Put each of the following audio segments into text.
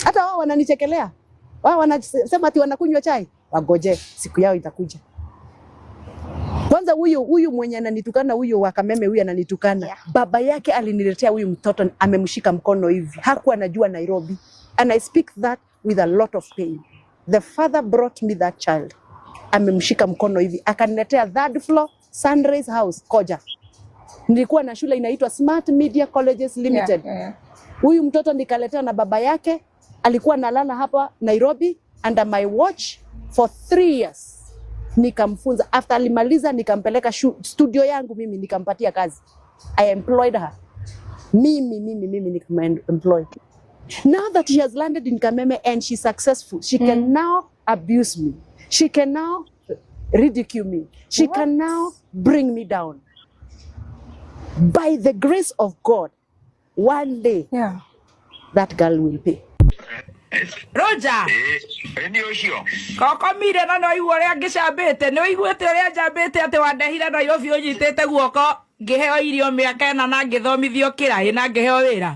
Hata wao wananichekelea, wao wanasema ati wanakunywa chai, wangoje siku yao itakuja. Kwanza huyu mwenye ananitukana, huyu wa Kameme, huyu ananitukana, baba yake aliniletea huyu mtoto, amemshika mkono hivi, hakuwa anajua Nairobi, and I speak that with a lot of pain. The father brought me that child, amemshika mkono hivi, akaniletea third floor Sunrise House, Koja. Nilikuwa na shule inaitwa Smart Media Colleges Limited. Huyu mtoto nikaletewa na baba yake, alikuwa analala hapa Nairobi under my watch for 3 years. Nikamfunza. After alimaliza, nikampeleka studio yangu mimi, nikampatia kazi. I employed her. Mimi nikam-employ. Now that she has landed in Kameme and she's successful, she can now abuse me. She can now ridicule me. She can now bring me down. By the grace of God, one day that girl will pay. Roger. Nĩ ũcio. Kokomire na no igua ũrĩa ngĩcambĩte, nĩ ũiguĩte ũrĩa njambĩte atĩ wandehire Nairobi ũnyitĩte guoko, ngĩheo irio mĩaka 4 na ngĩthomithio kĩraĩ na ngĩheo wĩra.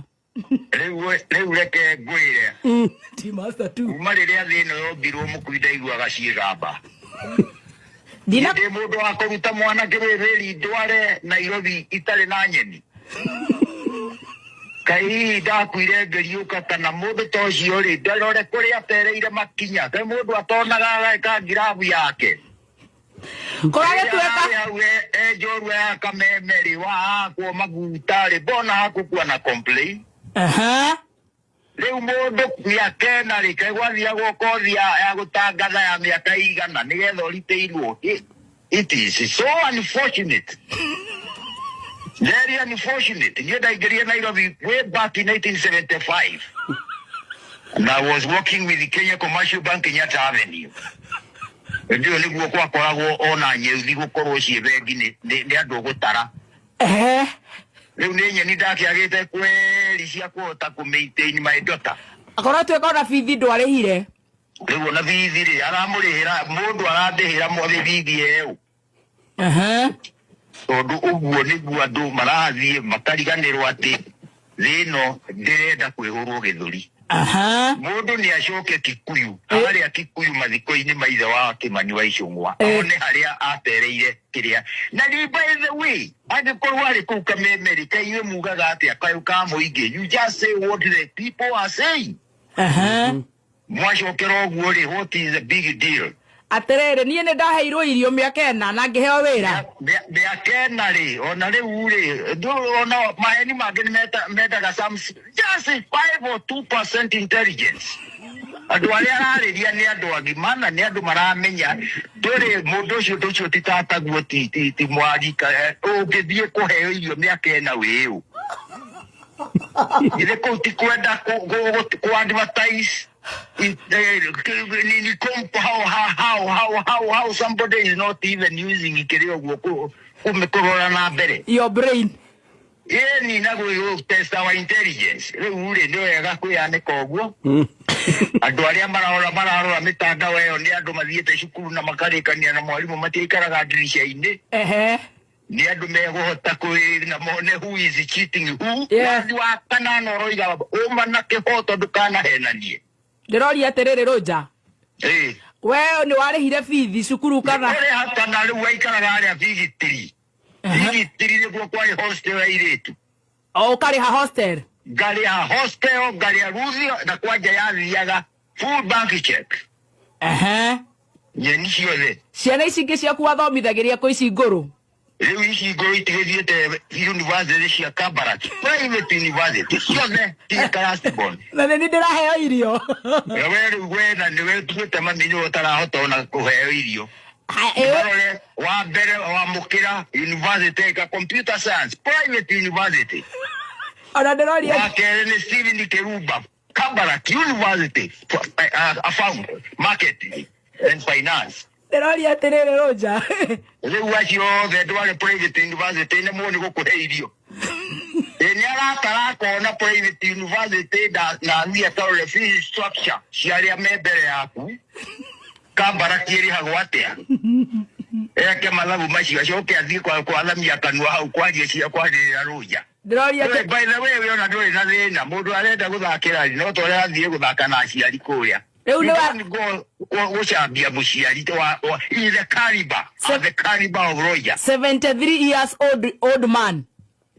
Rĩu reke ngwĩre. Ti master tu. Kuma rĩrĩa thĩ ĩno yombirwo, mũkui ndaiguaga ciĩgamba. Ndina. Ndĩ mũndũ wa kũruta mwana kĩrĩrĩri ndware Nairobi itarĩ na nyeni. Kaĩ hihi ndakuire ngĩriũka kana mũndũ ta ũcio rĩ, ndarore kũrĩa atereire makinya, kaĩ mũndũ atonaga ageka ngirabu yake. Kũragĩtuĩka. Rĩrĩa hau e njorua ya Kameme rĩ, wahakwo maguta rĩ, mbona hakukuwa na complain? Rĩu mũndũ mĩaka 4 rĩ, kaĩ gwathiagwo kothi ya gũtangatha ya mĩaka 100 nĩgetha ũritĩirwo? It is so unfortunate, very unfortunate. Niĩ ndaingĩrire Nairobi way back in 1975 and I was working with the Kenya Commercial Bank, Kenyatta Avenue. Hĩndĩ ĩyo nĩguo gwakoragwo ona nyeuthi gũkorwo ciĩ bengi nĩ andũ gũtara. Rĩu nĩ nyeni ndakĩagĩte kweri cia kũhota kũ maintain my daughter. Akorwo tuĩka ona bithi ndwarĩhire. Rĩu ona bithi rĩ, aramũrĩhĩra mũndũ arandĩhĩra mothe bithi ĩyo. Tondũ ũguo nĩguo andũ marathiĩ makariganĩrwo atĩ thĩ ĩno ndĩrenda kwĩhũrwo gĩthũri. Mũndũ nĩ acoke Kikuyu, harĩa Kikuyu mathiko-inĩ ma ithe wa Kĩmani wa Icũng'wa, one harĩa atereire kĩrĩa. Na rĩu, by the way, angĩkorwo arĩ kũu Kameme rĩ, kaĩ inyuĩ mugaga atĩa kayũ ka mũingĩ? You just say what the people are saying. Mwacokera ũguo rĩ, what is the big deal? Atĩrĩrĩ, niĩ nĩ ndaheirwo irio mĩaka 4 na ngĩheo wĩra. Mĩaka 4 rĩ, ona rĩu rĩ, ona maheni mangĩ nĩ mendaga some just 5 or 2% intelligence. Andũ arĩa ararĩria nĩ andũ agima na nĩ andũ maramenya ndũrĩ mũndũ ũcio ũcio ti tataguo, ti mwarika ũngĩthiĩ kũheo irio mĩaka 4 wĩũ. Githĩ kũu ti kwenda kũ advertise nini how somebody is not even using kĩrĩa ũguo kũrora na mbere? Your brain. Ĩni na gwĩ test our intelligence. Rĩu rĩ, nĩ wega kwĩyanĩka ũguo. Andũ arĩa mararora mĩtandao ĩyo nĩ andũ mathiĩte cukuru na makarĩkania na mwarimũ, matiikaraga ndirica-inĩ. Nĩ andũ megũhota kwĩ na mone who is cheating who. Wathi wa kanana ũroiga ũma na kĩhoto, ndũkanahenanie. Ndĩroria atĩrĩrĩ, Rũnja. Ĩ. We nĩ warĩhire bithi cukuru kana? Ũrĩ kana rĩu waikaraga harĩa Bigitiri. Bigitiri nĩguo kwarĩ hostel ya airĩtu. O ũkarĩha hostel? Ngarĩha hostel, ngarĩha ruthi na kwanja yathiaga full bank check. Nyeni ciothe. Ciana ici ingĩ ciaku wathomithagĩria kũ, ici ngũrũ? Rĩu ici ngũrũ itigĩthiĩte university cia Kabarak, private university ciothe, tiga last born. Na nĩ ndĩraheo irio. We rĩu we na nĩwe tuĩte mami, nĩwe ũtarahota ona kũheo irio. Marore wa mbere wamũkĩra university ka computer science, private university. Ona ndĩroria. Wa kerĩ nĩ Stephen Kirumba, Kabarak University, found marketing and finance. Ndĩroria atĩrĩrĩ, Rũnja. Rĩu acio othe ndware private university nĩ muo nĩ gũkũhe irio. Ĩ nĩ aratara akona private university na athiĩ akarore fees structure cia arĩa me mbere yaku. Kabarak ĩrĩhagwo atĩa? Eke mathabu macio, acoke athiĩ kwathamia kanua hau kwaria cia kwarĩrĩra Rũnja. Ndĩroria By the way, we ona ndũrĩ na thĩna, mũndũ arenda gũthakĩra no ta ũrĩa athiĩ gũthaka na aciari kũrĩa. Rĩu You nĩ wa don't go gũcambia mũciari in the caliber, at the caliber of Roger. 73 years old, old man.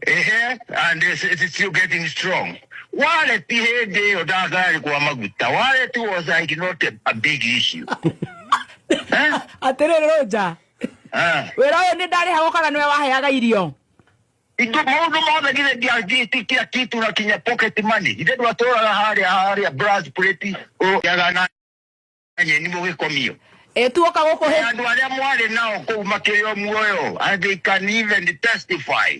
Ehe, and it's still getting strong. Wallet hĩndĩ ĩyo ndakarĩ kwa maguta. Wallet was like not a big issue. Eh? Atĩrĩrĩ Roger, Eh. wĩra ũyũ nĩ ndarĩhagwo kana nĩwe waheaga irio? Indo maũndũ mothe githĩ ndianjĩtĩkia kitu na kinya pocket money. Ithe ndwatũraga harĩa brass plate ũrĩaga na nyeni mũgĩkomio. Ĩ tuoka gũkũ Andũ arĩa mwarĩ nao kũu makĩrĩ o muoyo and they can even testify.